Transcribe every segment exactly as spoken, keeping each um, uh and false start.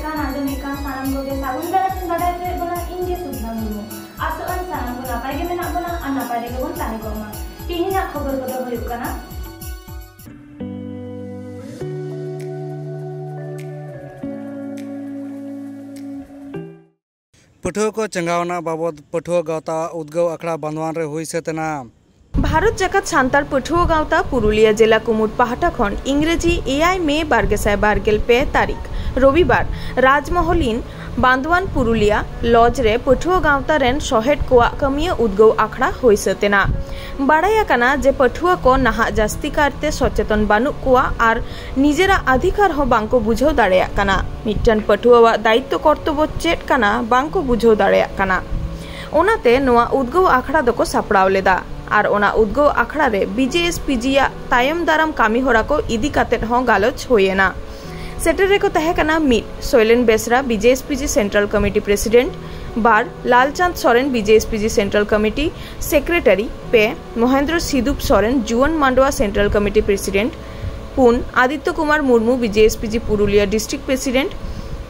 ᱠᱟᱱ ᱟᱸᱡᱚᱢᱮᱫ ᱠᱟᱱ ᱥᱟᱱᱟᱢ ᱠᱚᱜᱮ ᱥᱟᱹᱜᱩᱱ ᱫᱟᱨᱟᱢ ᱤᱧ ᱵᱟᱰᱟᱭ ᱦᱚᱪᱚᱭᱮᱫ ᱵᱚᱱᱟ, ᱤᱧ ᱜᱮ ᱥᱩᱵᱤᱫᱷᱟ ᱢᱩᱨᱢᱩ᱾ ᱟᱥᱚᱜ ᱟᱹᱧ ᱥᱟᱱᱟᱢ ᱠᱚ ᱱᱟᱯᱟᱭ ᱜᱮ ᱢᱮᱱᱟᱜ ᱵᱚᱱᱟ ᱟᱨ ᱱᱟᱯᱟᱭ ᱨᱮᱜᱮ ᱵᱚᱱ ᱛᱟᱦᱮᱸ ᱠᱚᱜ ᱢᱟ᱾ ᱛᱮᱦᱮᱧᱟᱜ ᱠᱷᱚᱵᱚᱨ ᱠᱚᱫᱚ ᱦᱩᱭᱩᱜ ᱠᱟᱱᱟ, ᱯᱟᱹᱴᱷᱩᱣᱟᱹ ᱠᱚ ᱪᱟᱸᱜᱟᱣᱱᱟ ᱵᱟᱵᱚᱫ ᱯᱟᱹᱴᱷᱩᱣᱟᱹ ᱜᱟᱶᱛᱟ ᱩᱫᱽᱜᱟᱹᱣ ᱟᱠᱷᱲᱟ ᱵᱟᱸᱫᱣᱟᱱ ᱨᱮ ᱦᱩᱭ ᱥᱟᱹᱛ ᱮᱱᱟ᱾ ᱵᱷᱟᱨᱚᱛ ᱡᱟᱠᱟᱛ ᱥᱟᱱᱛᱟᱲ ᱯᱟᱹᱴᱷᱩᱣᱟᱹ ᱜᱟᱶᱛᱟ ᱯᱩᱨᱩᱞᱤᱭᱟᱹ ᱡᱮᱞᱟ ᱠᱩᱢᱩᱴ ᱯᱟᱦᱴᱟ ᱠᱷᱚᱱ ᱤᱝᱨᱮᱡᱤ ᱮᱭᱟᱭ ᱢᱮ ᱵᱟᱨ ᱜᱮᱥᱟᱭ ᱵᱟᱨ ᱜᱮᱞ ᱯᱮ ᱛᱟᱹᱨᱤᱠᱷ ᱨᱚᱵᱤᱵᱟᱨ ᱨᱟᱡᱽᱢᱚᱦᱚᱞᱤᱱ ᱵᱟᱸᱫᱣᱟᱱ ᱯᱩᱨᱩᱞᱤᱭᱟ ᱞᱚᱡᱽ ᱨᱮ ᱯᱟᱹᱴᱷᱩᱣᱟᱹ ᱜᱟᱶᱛᱟ ᱨᱮᱱ ᱥᱚᱦᱮᱫ ᱠᱚᱣᱟᱜ ᱠᱟᱹᱢᱤᱭᱟᱹ ᱩᱫᱽᱜᱟᱹᱣ ᱟᱠᱷᱲᱟ ᱦᱩᱭ ᱥᱟᱹᱛ ᱮᱱᱟ᱾ ᱵᱟᱲᱟᱭ ᱟᱠᱟᱱᱟ ᱡᱮ ᱯᱟᱹᱴᱷᱩᱣᱟᱹ ᱠᱚ ᱱᱟᱦᱟᱜ ᱡᱟᱹᱥᱛᱤ ᱠᱟᱨᱛᱮ ᱥᱚᱪᱮᱛᱚᱱ ᱵᱟᱹᱱᱩᱜ ᱠᱚᱣᱟ ᱟᱨ ᱱᱤᱡᱮᱨᱟᱜ ᱚᱫᱷᱤᱠᱟᱨ ᱦᱚᱸ ᱵᱟᱝᱠᱚ ᱵᱩᱡᱷᱟᱹᱣ ᱫᱟᱲᱮᱭᱟᱜ ᱠᱟᱱᱟ᱾ ᱢᱤᱫᱴᱟᱝ ᱯᱟᱹᱴᱷᱩᱣᱟᱹᱣᱟᱜ ᱫᱟᱭᱤᱛᱛᱚ ᱠᱚᱨᱛᱚᱵᱵᱚ ᱪᱮᱫ ᱠᱟᱱᱟ ᱵᱟᱝᱠᱚ ᱵᱩᱡᱷᱟᱹᱣ ᱫᱟᱲᱮᱭᱟᱜ ᱠᱟᱱᱟ᱾ ᱚᱱᱟᱛᱮ ᱱᱚᱣᱟ ᱩᱫᱽᱜᱟᱹᱣ ᱟᱠᱷᱲᱟ ᱫᱚᱠᱚ ᱥᱟᱯᱲᱟᱣ ᱞᱮᱫᱟ ᱟᱨ ᱚᱱᱟ ᱩᱫᱽᱜᱟᱹᱣ ᱟᱠᱷᱲᱟ ᱨᱮ ᱵᱤ ᱡᱮ ᱮᱥ ᱯᱤ ᱡᱤ ᱭᱟᱜ ᱛᱟᱭᱚᱢ ᱫᱟᱨᱟᱢ ᱠᱟᱹᱢᱤ ᱦᱚᱨᱟ ᱠᱚ ᱤᱫᱤ ᱠᱟᱛᱮᱫ ᱦᱚᱸ ᱜᱟᱞᱚᱪ ᱦᱩᱭ ᱮᱱᱟ᱾ ᱥᱮᱴᱮᱨ ᱨᱮᱠᱚ ᱛᱟᱦᱮᱸ ᱠᱟᱱᱟ, ᱢᱤᱫ, ᱥᱳᱭᱞᱮᱱ ᱵᱮᱥᱨᱟ, B J S P G central committee president, ᱵᱟᱨ, Lalchand Soren, B J S P G central committee secretary, ᱯᱮ, ᱢᱚᱦᱮᱱᱫᱨᱚ ᱥᱤᱫᱩᱯ ᱥᱚᱨᱮᱱ, ᱡᱩᱣᱟᱹᱱ ᱢᱟᱱᱰᱣᱟ ᱥᱮᱱᱴᱨᱟᱞ ᱠᱚᱢᱤᱴᱤ ᱯᱨᱮᱥᱤᱰᱮᱱᱴ, ᱯᱩᱱ, Aditya Kumar Murmu, B J S P G Purulia district president,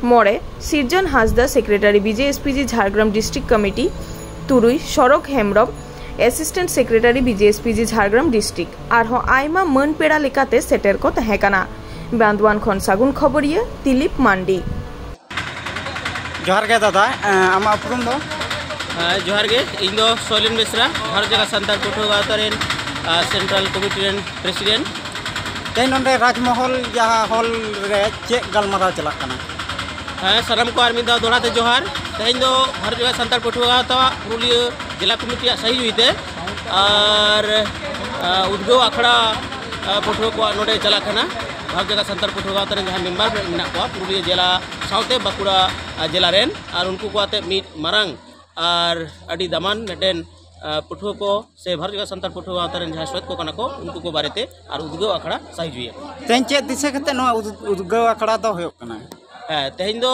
ᱢᱚᱬᱮ, Sirjon Hansda, secretary, B J S P G Jhargram district committee, ᱛᱩᱨᱩᱭ, ᱥᱚᱨᱚᱜᱽ Hembrom, assistant secretary, B J S P G Jhargram district, ᱟᱨᱦᱚᱸ ᱟᱭᱢᱟ ᱢᱟᱹᱱ ᱯᱮᱲᱟ ᱞᱮᱠᱟᱛᱮ ᱥᱮᱴᱮᱨ ᱠᱚ ᱛᱟᱦᱮᱸ ᱠᱟᱱᱟ᱾ ᱵᱟᱸᱫᱣᱟᱱ ᱠᱷᱚᱱ ᱥᱟᱹᱜᱩᱱ ᱠᱷᱚᱵᱚᱨᱤᱭᱟᱹ ᱫᱤᱞᱤᱯ ᱢᱟᱱᱰᱤ᱾ ᱡᱚᱦᱟᱨ ᱜᱮ ᱫᱟᱫᱟ, ᱮᱸ, ᱟᱢᱟᱜ ᱩᱯᱨᱩᱢ ᱫᱚ? ᱦᱮᱸ, ᱡᱚᱦᱟᱨ ᱜᱮ᱾ ᱤᱧ ᱫᱚ ᱥᱚᱭᱞᱮᱱ ᱵᱮᱥᱨᱟ, ᱵᱷᱟᱨᱚᱛ ᱡᱟᱠᱟᱛ ᱥᱟᱱᱛᱟᱲ ᱯᱟᱹᱴᱷᱩᱣᱟᱹ ᱜᱟᱶᱛᱟ ᱨᱮᱱ, ᱟ, ᱥᱮᱱᱴᱨᱟᱞ ᱠᱚᱢᱤᱴᱤ ᱨᱮᱱ ᱯᱨᱮᱥᱤᱰᱮᱱᱴ᱾ ᱛᱮᱦᱮᱧ ᱱᱚᱰᱮ ᱨᱟᱡᱽᱢᱚᱦᱚᱞ ᱡᱟᱦᱟᱸ ᱦᱚᱞ ᱨᱮ ᱪᱮᱫ ᱜᱟᱞᱢᱟᱨᱟᱣ ᱪᱟᱞᱟᱜ ᱠᱟᱱᱟ? ᱦᱮᱸ, ᱥᱟᱱᱟᱢ ᱠᱚ ᱟᱨ ᱢᱤᱫ ᱫᱷᱟᱣ ᱫᱚᱦᱲᱟ ᱛᱮ ᱡᱚᱦᱟᱨ᱾ ᱛᱮᱦᱮᱧ ᱫᱚ ᱵᱷᱟᱨᱚᱛ ᱡᱟᱠᱟᱛ ᱥᱟᱱᱛᱟᱲ ᱯᱟᱹᱴᱷᱩᱣᱟᱹ ᱜᱟᱶᱛᱟ ᱯᱩᱨᱩᱞᱤᱭᱟᱹ ᱡᱮᱞᱟ ᱠᱚᱢᱤᱴᱤᱭᱟᱜ ᱥᱟᱹᱦᱤ ᱡᱩᱦᱤᱛᱮ ᱟᱨ, ᱟ, ᱩᱫᱽᱜᱟᱹᱣ ᱟᱠᱷᱲᱟ, ᱟ, ᱯᱟᱹᱴᱷᱩᱣᱟᱹ ᱠᱚᱣᱟᱜ ᱱᱚᱰᱮ ᱪᱟᱞᱟᱜ ᱠᱟᱱᱟ᱾ ᱵᱷᱟᱨᱚᱛ ᱡᱟᱠᱟᱛ ᱥᱟᱱᱛᱟᱲ ᱯᱟᱹᱴᱷᱩᱣᱟᱹ ᱜᱟᱶᱛᱟ ᱨᱮᱱ ᱡᱟᱦᱟᱸᱭ ᱢᱮᱢᱵᱟᱨ ᱢᱮᱱᱟᱜ ᱠᱚᱣᱟ ᱯᱩᱨᱩᱞᱤᱭᱟᱹ ᱡᱮᱞᱟ ᱥᱟᱶᱛᱮ ᱵᱟᱸᱠᱩᱲᱟ, ᱟ, ᱡᱮᱞᱟ ᱨᱮᱱ, ᱟᱨ ᱩᱱᱠᱩ ᱠᱚ ᱟᱛᱮ ᱢᱤᱫ ᱢᱟᱨᱟᱝ ᱟᱨ ᱟᱹᱰᱤ ᱫᱟᱢᱟᱱ ᱢᱤᱫᱴᱮᱱ, ᱟ, ᱯᱟᱹᱴᱷᱩᱣᱟᱹ ᱠᱚ ᱥᱮ ᱵᱷᱟᱨᱚᱛ ᱡᱟᱠᱟᱛ ᱥᱟᱱᱛᱟᱲ ᱯᱟᱹᱴᱷᱩᱣᱟᱹ ᱜᱟᱶᱛᱟ ᱨᱮᱱ ᱡᱟᱦᱟᱸᱭ ᱥᱚᱦᱮᱫ ᱠᱚ ᱠᱟᱱᱟ ᱠᱚ, ᱩᱱᱠᱩ ᱠᱚ ᱵᱟᱨᱮᱛᱮ ᱟᱨ ᱩᱫᱽᱜᱟᱹᱣ ᱟᱠᱷᱲᱟ ᱥᱟᱹᱦᱤ ᱡᱩᱦᱤᱭᱟᱜ᱾ ᱛᱮᱦᱮᱧ ᱪᱮᱫ ᱫᱤᱥᱟᱹ ᱠᱟᱛᱮ ᱱᱚᱣᱟ ᱩᱫ-, ᱩᱫᱽᱜᱟᱹᱣ ᱟᱠᱷᱲᱟ ᱫᱚ ᱦᱩᱭᱩᱜ ᱠᱟᱱᱟ? ᱦᱮᱸ, ᱛᱮᱦᱮᱧ ᱫᱚ,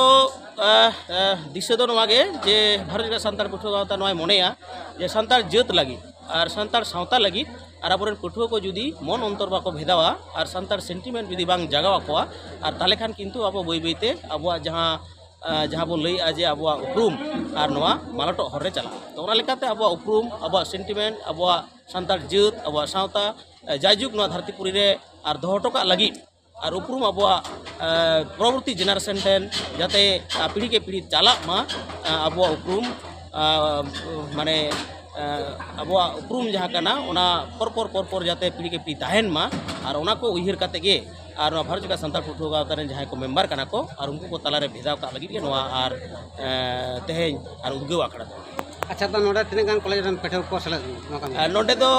ᱟ, ᱟ, ᱫᱤᱥᱟᱹ ᱫᱚ ᱱᱚᱣᱟ ᱜᱮ ᱡᱮ ᱵᱷᱟᱨᱚᱛ ᱡᱟᱠᱟᱛ ᱥᱟᱱᱛᱟᱲ ᱯᱟᱹᱴᱷᱩᱣᱟᱹ ᱜᱟᱶᱛᱟ ᱱᱚᱣᱟᱭ ᱢᱚᱱᱮᱭᱟ ᱡᱮ ᱥᱟᱱᱛᱟᱲ ᱡᱟᱹᱛ ᱞᱟᱹᱜᱤᱫ ᱟᱨ ᱥᱟᱱᱛᱟᱲ ᱥᱟᱶᱛᱟ ᱞᱟᱹᱜᱤᱫ ᱟᱨ ᱟᱵᱚᱨᱮᱱ ᱯᱟᱹᱴᱷᱩᱣᱟᱹ ᱠᱚ ᱡᱩᱫᱤ ᱢᱚᱱ ᱚᱱᱛᱚᱨ ᱵᱟᱠᱚ ᱵᱷᱮᱫᱟᱣᱟ ᱟᱨ ᱥᱟᱱᱛᱟᱲ ᱥᱮᱱᱴᱤᱢᱮᱱᱴ ᱡᱩᱫᱤ ᱵᱟᱝ ᱡᱟᱜᱟᱣ ᱟᱠᱚᱣᱟ, ᱟᱨ ᱛᱟᱦᱚᱞᱮ ᱠᱷᱟᱱ ᱠᱤᱱᱛᱩ ᱟᱵᱚ ᱵᱟᱹᱭ ᱵᱟᱹᱭᱛᱮ ᱟᱵᱚᱣᱟᱜ ᱡᱟᱦᱟᱸ, ᱟᱸ, ᱡᱟᱦᱟᱸ ᱵᱚᱱ ᱞᱟᱹᱭᱮᱫᱼᱟ ᱡᱮ ᱟᱵᱚᱣᱟᱜ ᱩᱯᱨᱩᱢ ᱟᱨ ᱱᱚᱣᱟ ᱢᱟᱞᱚᱴᱚᱜ ᱦᱚᱨ ᱨᱮ ᱪᱟᱞᱟᱜᱼᱟ᱾ ᱛᱚ ᱚᱱᱟ ᱞᱮᱠᱟᱛᱮ ᱟᱵᱚᱣᱟᱜ ᱩᱯᱨᱩᱢ, ᱟᱵᱚᱣᱟᱜ ᱥᱮᱱᱴᱤᱢᱮᱱᱴ, ᱟᱵᱚᱣᱟᱜ ᱥᱟᱱᱛᱟᱲ ᱡᱟᱹᱛ, ᱟᱵᱚᱣᱟᱜ ᱥᱟᱶᱛᱟ, ᱟᱸ, ᱡᱟᱭᱡᱩᱜᱽ ᱱᱚᱣᱟ ᱫᱷᱟᱹᱨᱛᱤ ᱯᱩᱨᱤ ᱨᱮ ᱟᱨ ᱫᱚᱦᱚ ᱦᱚᱴᱚ ᱠᱟᱜ ᱞᱟᱹᱜᱤᱫ ᱟᱨ ᱩᱯᱨᱩᱢ ᱟᱵᱚᱣᱟᱜ, ᱟᱸ, ᱯᱚᱨᱚᱵᱚᱨᱛᱤ ᱡᱮᱱᱟᱨᱮᱥᱚᱱ ᱴᱷᱮᱱ ᱡᱟᱛᱮ, ᱟᱸ, ᱯᱤᱲᱦᱤ ᱠᱮ ᱯᱤᱲᱦᱤ ᱪᱟᱞᱟᱜ ᱢᱟ, ᱟᱸ, ᱟᱵᱚᱣᱟᱜ ᱩᱯᱨᱩᱢ, ᱟᱸ, ᱢᱟᱱᱮ, ᱟᱸ, ᱟᱵᱚᱣᱟᱜ ᱩᱯᱨᱩᱢ ᱡᱟᱦᱟᱸ ᱠᱟᱱᱟ ᱚᱱᱟ ᱯᱚᱨ ᱯᱚᱨ ᱯᱚᱨ ᱯᱚᱨ ᱡᱟᱛᱮ ᱯᱤᱲᱦᱤ ᱠᱮ ᱯᱤᱲᱦᱤ ᱛᱟᱦᱮᱱ ᱢᱟ᱾ ᱟᱨ ᱚᱱᱟ ᱠᱚ ᱩᱭᱦᱟᱹᱨ ᱠᱟᱛᱮ ᱜᱮ ᱟᱨ ᱱᱚᱣᱟ ᱵᱷᱟᱨᱚᱛ ᱡᱟᱠᱟᱛ ᱥᱟᱱᱛᱟᱲ ᱯᱟᱹᱴᱷᱩᱣᱟᱹ ᱜᱟᱶᱛᱟ ᱨᱮᱱ ᱡᱟᱦᱟᱸᱭ ᱠᱚ ᱢᱮᱢᱵᱟᱨ ᱠᱟᱱᱟ ᱠᱚ ᱟᱨ ᱩᱱᱠᱩ ᱠᱚ ᱛᱟᱞᱟᱨᱮ ᱵᱷᱮᱫᱟᱣ ᱠᱟᱜ ᱞᱟᱹᱜᱤᱫ ᱜᱮ ᱱᱚᱣᱟ ᱟᱨ, ᱟᱸ, ᱛᱮᱦᱮᱧ ᱟᱨ ᱩᱫᱽᱜᱟᱹᱣ ᱟᱠᱷᱲᱟ ᱫᱚ᱾ ᱟᱪᱪᱷᱟ, ᱛᱚ ᱱᱚᱰᱮ ᱛᱤᱱᱟᱹᱜ ᱜᱟᱱ ᱠᱚᱞᱮᱡᱽ ᱨᱮᱱ ᱯᱟᱹᱴᱷᱩᱣᱟᱹ ᱠᱚ ᱥᱮᱞᱮᱫ ᱞᱮᱱᱟ ᱱᱚᱣᱟ ᱠᱟᱹᱢᱤ? ᱟᱨ ᱱᱚᱰᱮ ᱫᱚ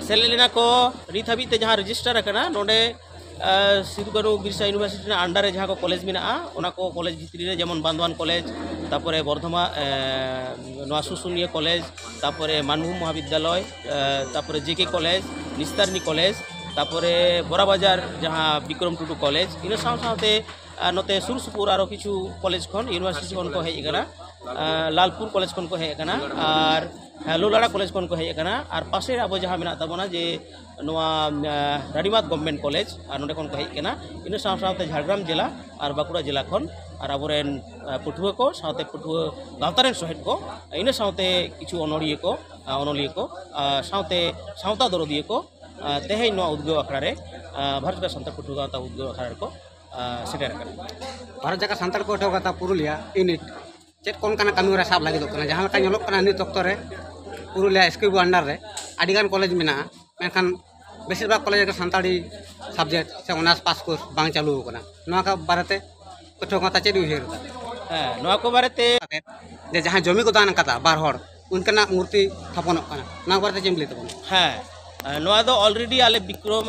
ᱥᱮᱞᱮᱫ ᱞᱮᱱᱟ ᱠᱚ ᱱᱤᱛ ᱦᱟᱹᱵᱤᱡ ᱛᱮ ᱡᱟᱦᱟᱸ ᱨᱮᱡᱤᱥᱴᱟᱨ ᱟᱠᱟᱱᱟ ᱱᱚᱰᱮ, ᱟᱨ ᱥᱤᱫᱩ ᱠᱟᱹᱱᱦᱩ ᱵᱤᱨᱥᱟ ᱤᱭᱩᱱᱤᱵᱷᱟᱨᱥᱤᱴᱤ ᱨᱮᱱᱟᱜ ᱟᱱᱰᱟᱨ ᱨᱮ ᱡᱟᱦᱟᱸ ᱠᱚ ᱠᱚᱞᱮᱡᱽ ᱢᱮᱱᱟᱜᱼᱟ, ᱚᱱᱟ ᱠᱚ ᱠᱚᱞᱮᱡᱽ ᱵᱷᱤᱛᱨᱤ ᱨᱮ ᱡᱮᱢᱚᱱ ᱵᱟᱱᱫᱳᱣᱟᱱ ᱠᱚᱞᱮᱡᱽ, ᱛᱟᱯᱚᱨᱮ ᱵᱚᱨᱫᱷᱚᱢᱟᱱ, ᱮ, ᱱᱚᱣᱟ ᱥᱩᱥᱩᱱᱤᱭᱟᱹ ᱠᱚᱞᱮᱡᱽ, ᱛᱟᱯᱚᱨᱮ ᱢᱟᱱᱵᱷᱩᱢ ᱢᱚᱦᱟᱵᱤᱫᱽᱫᱟᱞᱚᱭ, ᱮ, ᱛᱟᱯᱚᱨᱮ ᱡᱮ ᱠᱮ ᱠᱚᱞᱮᱡᱽ, ᱱᱤᱥᱛᱟᱨᱱᱤ ᱠᱚᱞᱮᱡᱽ, ᱛᱟᱯᱚᱨᱮ ᱵᱚᱨᱟᱵᱟᱡᱟᱨ ᱡᱟᱦᱟᱸ ᱵᱤᱠᱨᱚᱢ ᱴᱩᱰᱩ ᱠᱚᱞᱮᱡᱽ, ᱤᱱᱟᱹ ᱥᱟᱶ ᱥᱟᱶᱛᱮ, ᱟᱨ ᱱᱚᱛᱮ ᱥᱩᱨ ᱥᱩᱯᱩᱨ ᱟᱨᱚ ᱠᱤᱪᱷᱩ ᱠᱚᱞᱮᱡᱽ ᱠᱷᱚᱱ, ᱤᱭᱩᱱᱤᱵᱷᱟᱨᱥᱤᱴᱤ ᱠᱷᱚᱱ ᱠᱚ ᱦᱮᱡ ᱟᱠᱟᱱᱟ, ᱟᱨ ᱞᱟᱞᱯᱩᱨ ᱠᱚᱞᱮᱡᱽ ᱠᱷᱚᱱ ᱠᱚ ᱦᱮᱡ ᱟᱠᱟᱱᱟ, ᱟᱨ, ᱦᱮᱸ, ᱞᱩᱞᱟᱲᱟ ᱠᱚᱞᱮᱡᱽ ᱠᱷᱚᱱ ᱠᱚ ᱦᱮᱡ ᱟᱠᱟᱱᱟ, ᱟᱨ ᱯᱟᱥᱮ ᱨᱮ ᱟᱵᱚ ᱡᱟᱦᱟᱸ ᱢᱮᱱᱟᱜ ᱛᱟᱵᱚᱱᱟ ᱡᱮ ᱱᱚᱣᱟ, ᱟᱸ, ᱨᱟᱱᱤᱵᱟᱸᱫᱷ ᱜᱚᱵᱷᱢᱮᱱᱴ ᱠᱚᱞᱮᱡᱽ, ᱟᱨ ᱱᱚᱸᱰᱮ ᱠᱷᱚᱱ ᱠᱚ ᱦᱮᱡ ᱟᱠᱟᱱᱟ᱾ ᱤᱱᱟᱹ ᱥᱟᱶ ᱥᱟᱶᱛᱮ ᱡᱷᱟᱲᱜᱨᱟᱢ ᱡᱮᱞᱟ ᱟᱨ ᱵᱟᱸᱠᱩᱲᱟ ᱡᱮᱞᱟ ᱠᱷᱚᱱ ᱟᱨ ᱟᱵᱚᱨᱮᱱ, ᱟᱸ, ᱯᱟᱹᱴᱷᱩᱣᱟᱹ ᱠᱚ ᱥᱟᱶᱛᱮ ᱯᱟᱹᱴᱷᱩᱣᱟᱹ ᱜᱟᱶᱛᱟ ᱨᱮᱱ ᱥᱚᱦᱮᱫ ᱠᱚ, ᱤᱱᱟᱹ ᱥᱟᱶᱛᱮ ᱠᱤᱪᱷᱩ ᱚᱱᱚᱲᱤᱭᱟᱹ ᱠᱚ, ᱟᱸ, ᱚᱱᱚᱞᱤᱭᱟᱹ ᱠᱚ, ᱟᱸ, ᱥᱟᱶᱛᱮ ᱥᱟᱶᱛᱟ ᱫᱚᱨᱚᱫᱤᱭᱟᱹ ᱠᱚ, ᱟᱸ, ᱛᱮᱦᱮᱧ ᱱᱚᱣᱟ ᱩᱫᱽᱜᱟᱹᱣ ᱟᱠᱷᱲᱟ ᱨᱮ, ᱟᱸ, ᱵᱷᱟᱨᱚᱛ ᱡᱟᱠᱟᱛ ᱥᱟᱱᱛᱟᱲ ᱯᱟᱹᱴᱷᱩᱣᱟᱹ ᱜᱟᱶᱛᱟ ᱩᱫᱽᱜᱟᱹᱣ ᱟᱠᱷᱲᱟ ᱨᱮᱠᱚ, ᱟᱸ, ᱥᱮᱴᱮᱨ ᱟᱠᱟᱱᱟ᱾ ᱵᱷᱟᱨᱚᱛ ᱡᱟᱠᱟᱛ ᱥᱟᱱᱛᱟᱲ ᱯᱟᱹᱴᱷᱩᱣᱟᱹ ᱜᱟᱶᱛᱟ ᱯᱩᱨᱩᱞᱤᱭᱟ ᱤᱭᱩᱱᱤᱴ ᱪᱮᱫ ᱠᱚ ᱚᱱᱠᱟᱱᱟᱜ ᱠᱟᱹᱢᱤ ᱦᱚᱨᱟ ᱥᱟᱵ ᱞᱟᱹᱜᱤᱫᱚᱜ ᱠᱟᱱᱟ? ᱡᱟᱦᱟᱸ ᱞᱮᱠᱟ ᱧᱮᱞᱚᱜ ᱠᱟᱱᱟ ᱱᱤᱛ ᱚᱠᱛᱚ ᱨᱮ Purulia S K B under ᱨᱮ ᱟᱹᱰᱤᱜᱟᱱ ᱠᱚᱞᱮᱡᱽ ᱢᱮᱱᱟᱜᱼᱟ, ᱢᱮᱱᱠᱷᱟᱱ ᱵᱮᱥᱤᱨ ᱵᱷᱟᱜᱽ ᱠᱚᱞᱮᱡᱽ ᱨᱮ ᱥᱟᱱᱛᱟᱲᱤ ᱥᱟᱵᱡᱮᱠᱴ ᱥᱮ ᱚᱱᱟᱨᱥ ᱯᱟᱥ ᱠᱳᱨᱥ ᱵᱟᱝ ᱪᱟᱹᱞᱩ ᱟᱠᱟᱱᱟ᱾ ᱱᱚᱣᱟ ᱠᱚ ᱵᱟᱨᱮᱛᱮ ᱯᱟᱹᱴᱷᱩᱣᱟᱹ ᱜᱟᱶᱛᱟ ᱪᱮᱫ ᱩᱭᱦᱟᱹᱨ ᱮᱫᱟ? ᱦᱮᱸ, ᱱᱚᱣᱟ ᱠᱚ ᱵᱟᱨᱮᱛᱮ ᱡᱮ ᱡᱟᱦᱟᱸ ᱡᱚᱢᱤ ᱠᱚ ᱫᱟᱱ ᱟᱠᱟᱫᱟ ᱵᱟᱨ ᱦᱚᱲ, ᱩᱱᱠᱤᱱᱟᱜ ᱢᱩᱨᱛᱤ ᱛᱷᱟᱯᱚᱱᱚᱜ ᱠᱟᱱᱟ, ᱱᱚᱣᱟ ᱵᱟᱨᱮᱛᱮ ᱪᱮᱫ ᱮᱢ ᱞᱟᱹᱭ ᱛᱟᱵᱚᱱᱟ? ᱦᱮᱸ, ᱱᱚᱣᱟ ᱫᱚ ᱚᱞᱨᱮᱰᱤ ᱟᱞᱮ ᱵᱤᱠᱨᱚᱢ,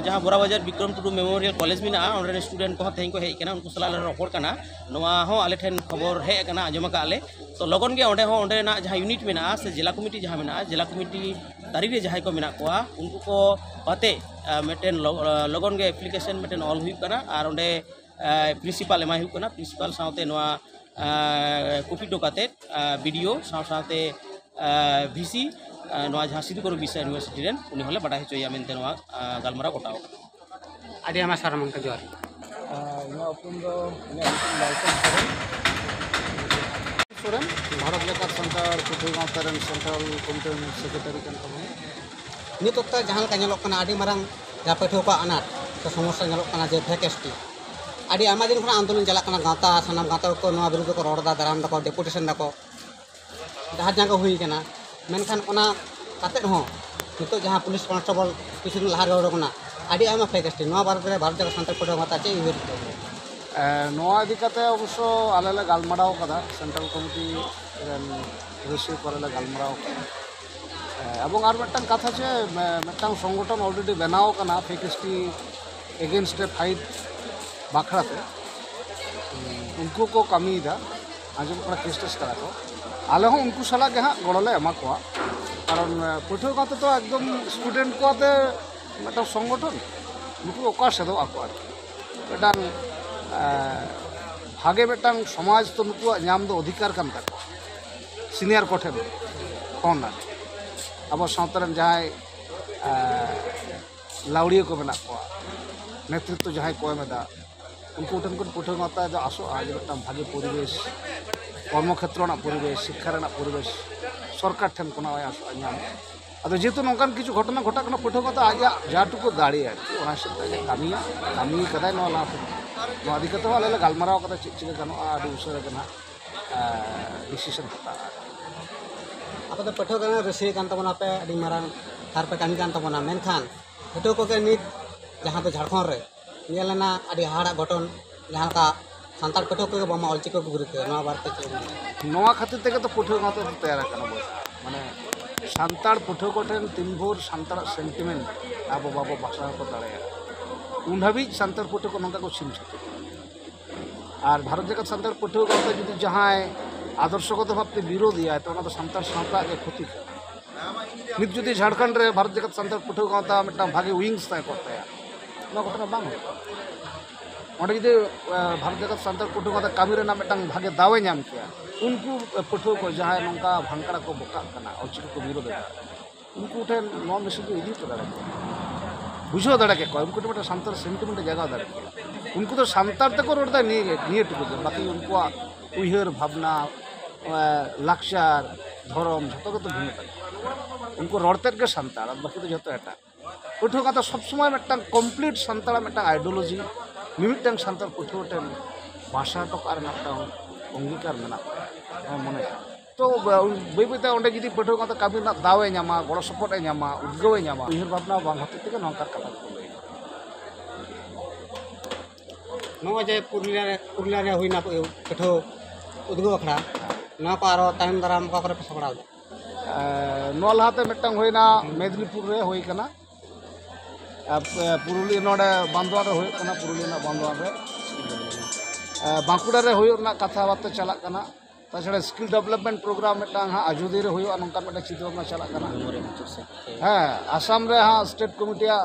ᱡᱟᱦᱟᱸ ᱵᱚᱨᱟᱵᱟᱡᱟᱨ ᱵᱤᱠᱨᱚᱢ ᱴᱩᱰᱩ ᱢᱮᱢᱳᱨᱤᱭᱟᱞ ᱠᱚᱞᱮᱡᱽ ᱢᱮᱱᱟᱜᱼᱟ, ᱚᱸᱰᱮ ᱨᱮᱱ ᱥᱴᱩᱰᱮᱱᱴ ᱠᱚᱦᱚᱸ ᱛᱮᱦᱮᱧ ᱠᱚ ᱦᱮᱡ ᱟᱠᱟᱱᱟ, ᱩᱱᱠᱩ ᱥᱟᱞᱟᱜ ᱞᱮ ᱨᱚᱯᱚᱲ ᱠᱟᱱᱟ᱾ ᱱᱚᱣᱟ ᱦᱚᱸ ᱟᱞᱮ ᱴᱷᱮᱱ ᱠᱷᱚᱵᱚᱨ ᱦᱮᱡ ᱟᱠᱟᱱᱟ, ᱟᱸᱡᱚᱢ ᱟᱠᱟᱫ ᱞᱮ᱾ ᱛᱚ ᱞᱚᱜᱚᱱ ᱜᱮ ᱚᱸᱰᱮ ᱦᱚᱸ ᱚᱸᱰᱮᱱᱟᱜ ᱡᱟᱦᱟᱸ ᱤᱭᱩᱱᱤᱴ ᱢᱮᱱᱟᱜᱼᱟ ᱥᱮ ᱡᱮᱞᱟ ᱠᱚᱢᱤᱴᱤ ᱡᱟᱦᱟᱸ ᱢᱮᱱᱟᱜᱼᱟ, ᱡᱮᱞᱟ ᱠᱚᱢᱤᱴᱤ ᱛᱟᱹᱨᱤ ᱨᱮ ᱡᱟᱦᱟᱸᱭ ᱠᱚ ᱢᱮᱱᱟᱜ ᱠᱚᱣᱟ, ᱩᱱᱠᱩ ᱠᱚ ᱟᱛᱮ, ᱟᱨ, ᱢᱤᱫᱴᱮᱱ ᱞᱚ-, ᱟᱨ, ᱞᱚᱜᱚᱱ ᱜᱮ ᱮᱯᱞᱤᱠᱮᱥᱚᱱ ᱢᱤᱫᱴᱮᱱ ᱚᱞ ᱦᱩᱭᱩᱜ ᱠᱟᱱᱟ᱾ ᱟᱨ ᱚᱸᱰᱮ, ᱟᱨ, ᱯᱨᱤᱱᱥᱤᱯᱟᱞ ᱮᱢᱟᱭ ᱦᱩᱭᱩᱜ ᱠᱟᱱᱟ᱾ ᱯᱨᱤᱱᱥᱤᱯᱟᱞ ᱥᱟᱶᱛᱮ ᱱᱚᱣᱟ, ᱟᱨ, ᱠᱚᱯᱤ ᱦᱚᱴᱚ ᱠᱟᱛᱮ, ᱟᱨ, ᱵᱤ ᱰᱤ ᱳ ᱥᱟᱶ ᱥᱟᱶᱛᱮ, ᱟᱨ, ᱵᱷᱤ ᱥᱤ, ᱱᱚᱣᱟ ᱡᱟᱦᱟᱸ ᱥᱤᱫᱩ ᱠᱟᱹᱱᱦᱩ ᱵᱤᱨᱥᱟ ᱤᱭᱩᱱᱤᱵᱷᱟᱨᱥᱤᱴᱤ ᱨᱮᱱ, ᱩᱱᱤ ᱦᱚᱸᱞᱮ ᱵᱟᱰᱟᱭ ᱦᱚᱪᱚᱭᱮᱭᱟ ᱢᱮᱱᱛᱮ ᱱᱚᱣᱟ ᱜᱟᱞᱢᱟᱨᱟᱣ ᱜᱚᱴᱟᱣ ᱠᱟᱱᱟ᱾ ᱟᱹᱰᱤ ᱟᱭᱢᱟ ᱥᱟᱨᱦᱟᱣ ᱜᱚᱢᱠᱮ, ᱡᱚᱦᱟᱨ᱾ ᱤᱧᱟᱹᱜ ᱩᱯᱨᱩᱢ ᱫᱚ, ᱤᱧᱟᱹᱜ ᱧᱩᱛᱩᱢ ᱞᱟᱞᱪᱟᱸᱫᱽ ᱥᱚᱨᱮᱱ᱾ ᱥᱚᱨᱮᱱ, ᱵᱷᱟᱨᱚᱛ ᱡᱟᱠᱟᱛ ᱥᱟᱱᱛᱟᱲ ᱯᱟᱹᱴᱷᱩᱣᱟᱹ ᱜᱟᱶᱛᱟ ᱨᱮᱱ ᱥᱮᱱᱴᱨᱟᱞ ᱠᱚᱢᱤᱴᱤ ᱨᱮᱱ ᱥᱮᱠᱨᱮᱴᱟᱨᱤ ᱠᱟᱱ ᱛᱟᱵᱚᱱᱟ᱾ ᱱᱤᱛ ᱚᱠᱛᱚ ᱡᱟᱦᱟᱸ ᱞᱮᱠᱟ ᱧᱮᱞᱚᱜ ᱠᱟᱱᱟ, ᱟᱹᱰᱤ ᱢᱟᱨᱟᱝ ᱡᱟᱦᱟᱸ ᱯᱟᱹᱴᱷᱩᱣᱟᱹ ᱠᱚᱣᱟᱜ ᱟᱱᱟᱴ ᱥᱮ ᱥᱚᱢᱚᱥᱥᱟ ᱧᱮᱞᱚᱜ ᱠᱟᱱᱟ ᱡᱮ ᱯᱷᱮᱠ ᱮᱥ ᱴᱤ᱾ ᱟᱹᱰᱤ ᱟᱭᱢᱟ ᱫᱤᱱ ᱠᱷᱚᱱᱟᱜ ᱟᱱᱫᱳᱞᱚᱱ ᱪᱟᱞᱟᱜ ᱠᱟᱱᱟ, ᱜᱟᱶᱛᱟ, ᱥᱟᱱᱟᱢ ᱜᱟᱶᱛᱟ ᱠᱚ ᱱᱚᱣᱟ ᱵᱤᱨᱩᱫᱽ ᱨᱮᱠᱚ ᱨᱚᱲ ᱮᱫᱟ, ᱫᱟᱨᱟᱢ ᱫᱟᱠᱚ, ᱰᱮᱯᱩᱴᱮᱥᱚᱱ ᱫᱟᱠᱚ, ᱰᱟᱦᱟᱨ ᱡᱟᱸᱜᱟ ᱦᱩᱭ ᱠᱟᱱᱟ᱾ ᱢᱮᱱᱠᱷᱟᱱ ᱚᱱᱟ ᱠᱟᱛᱮᱫ ᱦᱚᱸ ᱱᱤᱛᱚᱜ ᱡᱟᱦᱟᱸ ᱯᱩᱞᱤᱥ ᱠᱚᱱᱥᱴᱮᱵᱚᱞ ᱠᱤᱪᱷᱩ ᱫᱤᱱ ᱞᱟᱦᱟ ᱨᱮ ᱚᱰᱚᱠ ᱮᱱᱟ, ᱟᱹᱰᱤ ᱟᱭᱢᱟ ᱯᱷᱮᱠ ᱮᱥ ᱴᱤ᱾ ᱱᱚᱣᱟ ᱵᱟᱨᱮ ᱛᱮ ᱵᱷᱟᱨᱚᱛ ᱡᱟᱠᱟᱛ ᱥᱟᱱᱛᱟᱲ ᱯᱟᱹᱴᱷᱩᱣᱟᱹ ᱜᱟᱶᱛᱟ ᱪᱮᱫ ᱩᱭᱦᱟᱹᱨ ᱛᱟᱵᱚᱱ? ᱮ, ᱱᱚᱣᱟ ᱤᱫᱤ ᱠᱟᱛᱮ ᱚᱵᱚᱥᱥᱚ ᱟᱞᱮ ᱞᱮ ᱜᱟᱞᱢᱟᱨᱟᱣ ᱠᱟᱫᱟ, ᱥᱮᱱᱴᱨᱟᱞ ᱠᱚᱢᱤᱴᱤ ᱨᱮᱱ ᱥᱚᱫᱚᱥᱥᱚ ᱠᱚ ᱟᱞᱮ ᱞᱮ ᱜᱟᱞᱢᱟᱨᱟᱣ ᱠᱟᱫᱟ᱾ ᱮ, ᱮᱵᱚᱝ ᱟᱨ ᱢᱤᱫᱴᱟᱝ ᱠᱟᱛᱷᱟ ᱡᱮ, ᱢᱮ-, ᱢᱤᱫᱴᱟᱝ ᱥᱚᱝᱜᱚᱴᱷᱚᱱ ᱚᱞᱨᱮᱰᱤ ᱵᱮᱱᱟᱣ ᱠᱟᱱᱟ ᱯᱷᱮᱠ ᱮᱥ ᱴᱤ ᱮᱜᱮᱱᱥᱴ ᱨᱮ ᱯᱷᱟᱭᱤᱴ ᱵᱟᱠᱷᱨᱟ ᱛᱮ᱾ ᱩᱱᱠᱩ ᱠᱚ ᱠᱟᱹᱢᱤᱭᱮᱫᱟ, ᱟᱸᱡᱚᱢᱚᱜ ᱠᱟᱱᱟ ᱠᱮᱥ ᱴᱮᱥ ᱠᱟᱫᱟ ᱠᱚ᱾ ᱟᱞᱮ ᱦᱚᱸ ᱩᱱᱠᱩ ᱥᱟᱞᱟᱜ ᱜᱮ ᱦᱟᱸᱜ ᱜᱚᱲᱚ ᱞᱮ ᱮᱢᱟ ᱠᱚᱣᱟ, ᱠᱟᱨᱚᱱ, ᱮ, ᱯᱟᱹᱴᱷᱩᱣᱟᱹ ᱜᱟᱶᱛᱟ ᱫᱚ ᱮᱠᱫᱚᱢ ᱥᱴᱩᱰᱮᱱᱴ ᱠᱚ ᱟᱛᱮ ᱢᱤᱫᱴᱟᱝ ᱥᱚᱝᱜᱚᱴᱷᱚᱱ, ᱱᱩᱠᱩ ᱚᱠᱟ ᱥᱮᱫᱚᱜ ᱟᱠᱚ ᱟᱨᱠᱤ᱾ ᱢᱤᱫᱴᱟᱝ, ᱮ, ᱵᱷᱟᱜᱮ ᱢᱤᱫᱴᱟᱝ ᱥᱚᱢᱟᱡᱽ ᱛᱚ ᱱᱩᱠᱩᱣᱟᱜ ᱧᱟᱢ ᱫᱚ ᱚᱫᱷᱤᱠᱟᱨ ᱠᱟᱱ ᱛᱟᱠᱚᱣᱟ, ᱥᱤᱱᱤᱭᱟᱨ ᱠᱚᱴᱷᱮᱱ ᱠᱷᱚᱱ ᱟᱨᱠᱤ᱾ ᱟᱵᱚ ᱥᱟᱶᱛᱟ ᱨᱮᱱ ᱡᱟᱦᱟᱸᱭ, ᱮ, ᱞᱟᱹᱣᱲᱤᱭᱟᱹ ᱠᱚ ᱢᱮᱱᱟᱜ ᱠᱚᱣᱟ, ᱱᱮᱛᱨᱤᱛᱵ ᱡᱟᱦᱟᱸᱭ ᱠᱚ ᱮᱢ ᱮᱫᱟ, ᱩᱱᱠᱩ ᱴᱷᱮᱱ ᱠᱷᱚᱱ ᱯᱟᱹᱴᱷᱩᱣᱟᱹ ᱜᱟᱶᱛᱟ ᱫᱚ ᱟᱥᱚᱜᱼᱟ ᱡᱮ ᱢᱤᱫᱴᱟᱝ ᱵᱷᱟᱜᱮ ᱯᱚᱨᱤᱵᱮᱥ, ᱠᱚᱨᱢᱚ ᱠᱷᱮᱛᱨᱚ ᱨᱮᱱᱟᱜ ᱯᱚᱨᱤᱵᱮᱥ, ᱥᱤᱠᱠᱷᱟ ᱨᱮᱱᱟᱜ ᱯᱚᱨᱤᱵᱮᱥ ᱥᱚᱨᱠᱟᱨ ᱴᱷᱮᱱ ᱠᱷᱚᱱᱟᱜ ᱦᱚᱸᱭ ᱟᱥᱚᱜᱼᱟ ᱧᱟᱢ᱾ ᱟᱫᱚ ᱡᱮᱦᱮᱛᱩ ᱱᱚᱝᱠᱟᱱ ᱠᱤᱪᱷᱩ ᱜᱷᱚᱴᱚᱱᱟ ᱜᱷᱚᱴᱟᱜ ᱠᱟᱱᱟ, ᱯᱟᱹᱴᱷᱩᱣᱟᱹ ᱜᱟᱶᱛᱟ ᱟᱡᱟᱜ ᱡᱟ ᱴᱩᱠᱩ ᱫᱟᱲᱮᱭᱟᱜᱼᱟ ᱟᱨᱠᱤ, ᱚᱱᱟ ᱦᱤᱥᱟᱹᱵ ᱛᱮ ᱟᱡᱟᱜ ᱠᱟᱹᱢᱤᱭᱟ, ᱠᱟᱹᱢᱤ ᱠᱟᱫᱟᱭ ᱱᱚᱣᱟ ᱞᱟᱦᱟ ᱛᱮ᱾ ᱱᱚᱣᱟ ᱤᱫᱤ ᱠᱟᱛᱮ ᱦᱚᱸ ᱟᱞᱮ ᱞᱮ ᱜᱟᱞᱢᱟᱨᱟᱣ ᱠᱟᱫᱟ ᱪᱮᱫ ᱪᱤᱠᱟᱹ ᱜᱟᱱᱚᱜᱼᱟ, ᱟᱹᱰᱤ ᱩᱥᱟᱹᱨᱟ ᱜᱮ ᱱᱟᱦᱟᱜ, ᱮᱸ, ᱰᱤᱥᱤᱥᱚᱱ ᱦᱟᱛᱟᱜᱼᱟ᱾ ᱟᱯᱮ ᱫᱚ ᱯᱟᱹᱴᱷᱩᱣᱟᱹ ᱠᱟᱱᱟ, ᱨᱟᱹᱥᱤᱭᱟᱹ ᱠᱟᱱ ᱛᱟᱵᱚᱱᱟ ᱯᱮ, ᱟᱹᱰᱤ ᱢᱟᱨᱟᱝ ᱛᱷᱟᱨ ᱯᱮ ᱠᱟᱹᱢᱤ ᱠᱟᱱ ᱛᱟᱵᱚᱱᱟ, ᱢᱮᱱᱠᱷᱟᱱ ᱯᱟᱹᱴᱷᱩᱣᱟᱹ ᱠᱚᱜᱮ ᱱᱤᱛ ᱡᱟᱦᱟᱸ ᱫᱚ ᱡᱷᱟᱲᱠᱷᱚᱸᱰ ᱨᱮ ᱧᱮᱞ ᱮᱱᱟ ᱟᱹᱰᱤ ᱦᱟᱦᱟᱲᱟᱜ ᱜᱷᱚᱴᱚᱱ, ᱡᱟᱦᱟᱸ ᱞᱮᱠᱟ ᱥᱟᱱᱛᱟᱲ ᱯᱟᱹᱴᱷᱩᱣᱟᱹ ᱠᱚᱜᱮ ᱵᱟᱝᱢᱟ ᱚᱞᱪᱤᱠᱤ ᱠᱚ ᱜᱩᱨᱩᱛᱮ, ᱱᱚᱣᱟ ᱵᱟᱨᱮᱛᱮ ᱪᱮᱫ ᱮᱢ ᱢᱮᱱᱟ? ᱱᱚᱣᱟ ᱠᱷᱟᱹᱛᱤᱨ ᱛᱮᱜᱮ ᱛᱚ ᱯᱟᱹᱴᱷᱩᱣᱟᱹ ᱜᱟᱶᱛᱟ ᱫᱚ ᱛᱮᱭᱟᱨ ᱟᱠᱟᱱᱟ ᱵᱚᱭᱦᱟ᱾ ᱢᱟᱱᱮ ᱥᱟᱱᱛᱟᱲ ᱯᱟᱹᱴᱷᱩᱣᱟᱹ ᱠᱚᱴᱷᱮᱱ ᱛᱤᱱ ᱵᱷᱳᱨ ᱥᱟᱱᱛᱟᱲᱟᱜ ᱥᱮᱱᱴᱤᱢᱮᱱᱴ ᱟᱵᱚ ᱵᱟᱵᱚ ᱵᱟᱥᱟᱣ ᱠᱚ ᱫᱟᱲᱮᱭᱟᱜᱼᱟ, ᱩᱱ ᱦᱟᱹᱵᱤᱡ ᱥᱟᱱᱛᱟᱲ ᱯᱟᱹᱴᱷᱩᱣᱟᱹ ᱠᱚ ᱱᱚᱝᱠᱟ ᱠᱚ ᱪᱷᱤᱢ ᱪᱷᱟᱹᱛᱩᱨ᱾ ᱟᱨ ᱵᱷᱟᱨᱚᱛ ᱡᱟᱠᱟᱛ ᱥᱟᱱᱛᱟᱲ ᱯᱟᱹᱴᱷᱩᱣᱟᱹ ᱜᱟᱶᱛᱟ ᱡᱩᱫᱤ ᱡᱟᱦᱟᱸᱭ ᱟᱫᱚᱨᱥᱚᱜᱚᱛ ᱵᱷᱟᱵᱛᱮ ᱵᱤᱨᱳᱫᱷ ᱮᱭᱟᱭ, ᱛᱚ ᱚᱱᱟ ᱫᱚ ᱥᱟᱱᱛᱟᱲ ᱥᱟᱶᱛᱟ ᱜᱮ ᱠᱷᱚᱛᱤ ᱠᱟᱱᱟ᱾ ᱱᱤᱛ ᱡᱩᱫᱤ ᱡᱷᱟᱲᱠᱷᱚᱸᱰ ᱨᱮ ᱵᱷᱟᱨᱚᱛ ᱡᱟᱠᱟᱛ ᱥᱟᱱᱛᱟᱲ ᱯᱟᱹᱴᱷᱩᱣᱟᱹ ᱜᱟᱶᱛᱟ ᱢᱤᱫᱴᱟᱝ ᱵᱷᱟᱜᱮ ᱣᱤᱝᱥ ᱛᱟᱦᱮᱸ ᱠᱚᱜ ᱛᱟᱭᱟ, ᱱᱚᱣᱟ ᱜᱷᱚᱴᱚᱱᱟ ᱵᱟᱝ ᱦᱩᱭ ᱠᱚᱜᱼᱟ᱾ ᱚᱸᱰᱮ ᱡᱩᱫᱤ ᱵᱷᱟᱨᱚᱛ ᱡᱟᱠᱟᱛ ᱥᱟᱱᱛᱟᱲ ᱯᱟᱹᱴᱷᱩᱣᱟᱹ ᱠᱟᱛᱮ ᱠᱟᱹᱢᱤ ᱨᱮᱱᱟᱜ ᱢᱤᱫᱴᱟᱝ ᱵᱷᱟᱜᱮ ᱫᱟᱣ ᱮ ᱧᱟᱢ ᱠᱮᱭᱟ, ᱩᱱᱠᱩ ᱯᱟᱹᱴᱷᱩᱣᱟᱹ ᱠᱚ ᱡᱟᱦᱟᱸᱭ ᱱᱚᱝᱠᱟ ᱵᱷᱟᱝᱠᱲᱟ ᱠᱚ ᱵᱚᱠᱟᱜ ᱠᱟᱱᱟ, ᱚᱞᱪᱤᱠᱤ ᱠᱚ ᱵᱤᱨᱳᱫᱷ ᱮᱫᱟ, ᱩᱱᱠᱩ ᱴᱷᱮᱱ ᱱᱚᱣᱟ ᱢᱮᱥᱮᱡᱽ ᱫᱚ ᱤᱫᱤ ᱦᱚᱴᱚ ᱫᱟᱲᱮ ᱠᱮᱭᱟ, ᱵᱩᱡᱷᱟᱹᱣ ᱫᱟᱲᱮ ᱠᱮᱠᱚᱣᱟ, ᱩᱱᱠᱩ ᱴᱷᱮᱱ ᱢᱤᱫᱴᱟᱝ ᱥᱟᱱᱛᱟᱲ ᱥᱮᱱᱴᱤᱢᱮᱱᱴ ᱡᱟᱜᱟᱣ ᱫᱟᱲᱮ ᱠᱮᱭᱟ᱾ ᱩᱱᱠᱩ ᱫᱚ ᱥᱟᱱᱛᱟᱲ ᱛᱮᱠᱚ ᱨᱚᱲ ᱮᱫᱟ, ᱱᱤᱭᱟᱹ ᱱᱤᱭᱟᱹ ᱴᱩᱠᱩ ᱜᱮ, ᱵᱟᱹᱠᱤ ᱩᱱᱠᱩᱣᱟᱜ ᱩᱭᱦᱟᱹᱨ ᱵᱷᱟᱵᱽᱱᱟ, ᱞᱟᱠᱪᱟᱨ, ᱫᱷᱚᱨᱚᱢ ᱡᱷᱚᱛᱚ ᱜᱮᱛᱚ ᱵᱷᱤᱱᱟᱹ ᱛᱟᱠᱚᱣᱟ᱾ ᱩᱱᱠᱩ ᱨᱚᱲ ᱛᱮᱫ ᱜᱮ ᱥᱟᱱᱛᱟᱲ, ᱟᱨ ᱵᱟᱹᱠᱤ ᱫᱚ ᱡᱷᱚᱛᱚ ᱮᱴᱟᱜ᱾ ᱯᱟᱹᱴᱷᱩᱣᱟᱹ ᱠᱟᱛᱷᱟ ᱥᱚᱵᱽ ᱥᱚᱢᱚᱭ ᱢᱤᱫᱴᱟᱝ ᱠᱚᱢᱯᱞᱤᱴ ᱥᱟᱱᱛᱟᱲᱟᱜ ᱢᱤᱫᱴᱟᱝ ᱟᱭᱰᱤᱭᱳᱞᱚᱡᱤ, ᱢᱤᱢᱤᱫᱴᱟᱝ ᱥᱟᱱᱛᱟᱲ ᱯᱟᱹᱴᱷᱩᱣᱟᱹ ᱴᱷᱮᱱ ᱵᱷᱟᱥᱟ ᱦᱚᱴᱚ ᱠᱟᱜ ᱨᱮᱱᱟᱜ ᱢᱤᱫᱴᱟᱝ ᱚᱝᱜᱤᱠᱟᱨ ᱢᱮᱱᱟᱜ ᱛᱟᱭᱟ, ᱦᱮᱸ, ᱢᱚᱱᱮᱭᱟ᱾ ᱛᱚ ᱵᱟᱹᱭ ᱵᱟᱹᱭᱛᱮ ᱚᱸᱰᱮ ᱡᱩᱫᱤ ᱯᱟᱹᱴᱷᱩᱣᱟᱹ ᱠᱟᱛᱷᱟ ᱠᱟᱹᱢᱤ ᱨᱮᱱᱟᱜ ᱫᱟᱣ ᱮ ᱧᱟᱢᱟ, ᱜᱚᱲᱚ ᱥᱚᱯᱚᱦᱚᱫ ᱮ ᱧᱟᱢᱟ, ᱩᱫᱽᱜᱟᱹᱣ ᱮ ᱧᱟᱢᱟ, ᱩᱭᱦᱟᱹᱨ ᱵᱷᱟᱵᱽᱱᱟ ᱵᱟᱝ ᱦᱚᱛᱮᱡ ᱛᱮᱜᱮ ᱱᱚᱝᱠᱟ ᱠᱟᱛᱷᱟ ᱠᱚ ᱞᱟᱹᱭ᱾ ᱱᱚᱜᱼᱚᱭ ᱡᱮ ᱯᱩᱨᱩᱞᱤᱭᱟᱹ ᱨᱮ, ᱯᱩᱨᱩᱞᱤᱭᱟᱹ ᱨᱮ ᱦᱩᱭᱱᱟ ᱯᱟᱹᱴᱷᱩᱣᱟᱹ ᱩᱫᱽᱜᱟᱹᱣ ᱟᱠᱷᱲᱟ, ᱱᱚᱣᱟ ᱠᱚ ᱟᱨᱚ ᱛᱟᱭᱚᱢ ᱫᱟᱨᱟᱢ ᱚᱠᱟ ᱠᱚᱨᱮ ᱯᱮ ᱥᱟᱯᱲᱟᱣ ᱮᱫᱟ? ᱱᱚᱣᱟ ᱞᱟᱦᱟᱛᱮ ᱢᱤᱫᱴᱟᱝ ᱦᱩᱭᱱᱟ ᱢᱮᱫᱽᱱᱤᱯᱩᱨ ᱨᱮ ᱦᱩᱭ ᱠᱟᱱᱟ, ᱟᱨ ᱯᱩᱨᱩᱞᱤᱭᱟᱹ ᱱᱚᱰᱮ ᱵᱟᱱᱫᱳᱣᱟᱱ ᱨᱮ ᱦᱩᱭᱩᱜ ᱠᱟᱱᱟ, ᱯᱩᱨᱩᱞᱤᱭᱟᱹ ᱨᱮᱱᱟᱜ ᱵᱟᱱᱫᱳᱣᱟᱱ ᱨᱮ᱾ ᱵᱟᱸᱠᱩᱲᱟ ᱨᱮ ᱦᱩᱭᱩᱜ ᱨᱮᱱᱟᱜ ᱠᱟᱛᱷᱟ ᱵᱟᱨᱛᱟ ᱪᱟᱞᱟᱜ ᱠᱟᱱᱟ᱾ ᱛᱟᱪᱷᱟᱲᱟ ᱥᱠᱤᱞ ᱰᱮᱵᱷᱞᱚᱯᱢᱮᱱᱴ ᱯᱨᱳᱜᱨᱟᱢ ᱢᱤᱫᱴᱟᱝ ᱦᱟᱸᱜ ᱟᱡᱚᱫᱤᱭᱟᱹ ᱨᱮ ᱦᱩᱭᱩᱜᱼᱟ, ᱱᱚᱝᱠᱟᱱ ᱢᱤᱫᱴᱟᱝ ᱪᱤᱱᱛᱟᱹ ᱵᱷᱟᱵᱽᱱᱟ ᱪᱟᱞᱟᱜ ᱠᱟᱱᱟ᱾ ᱦᱮᱸ, ᱟᱥᱟᱢ ᱨᱮ ᱦᱟᱸᱜ ᱥᱴᱮᱴ ᱠᱚᱢᱤᱴᱤᱭᱟᱜ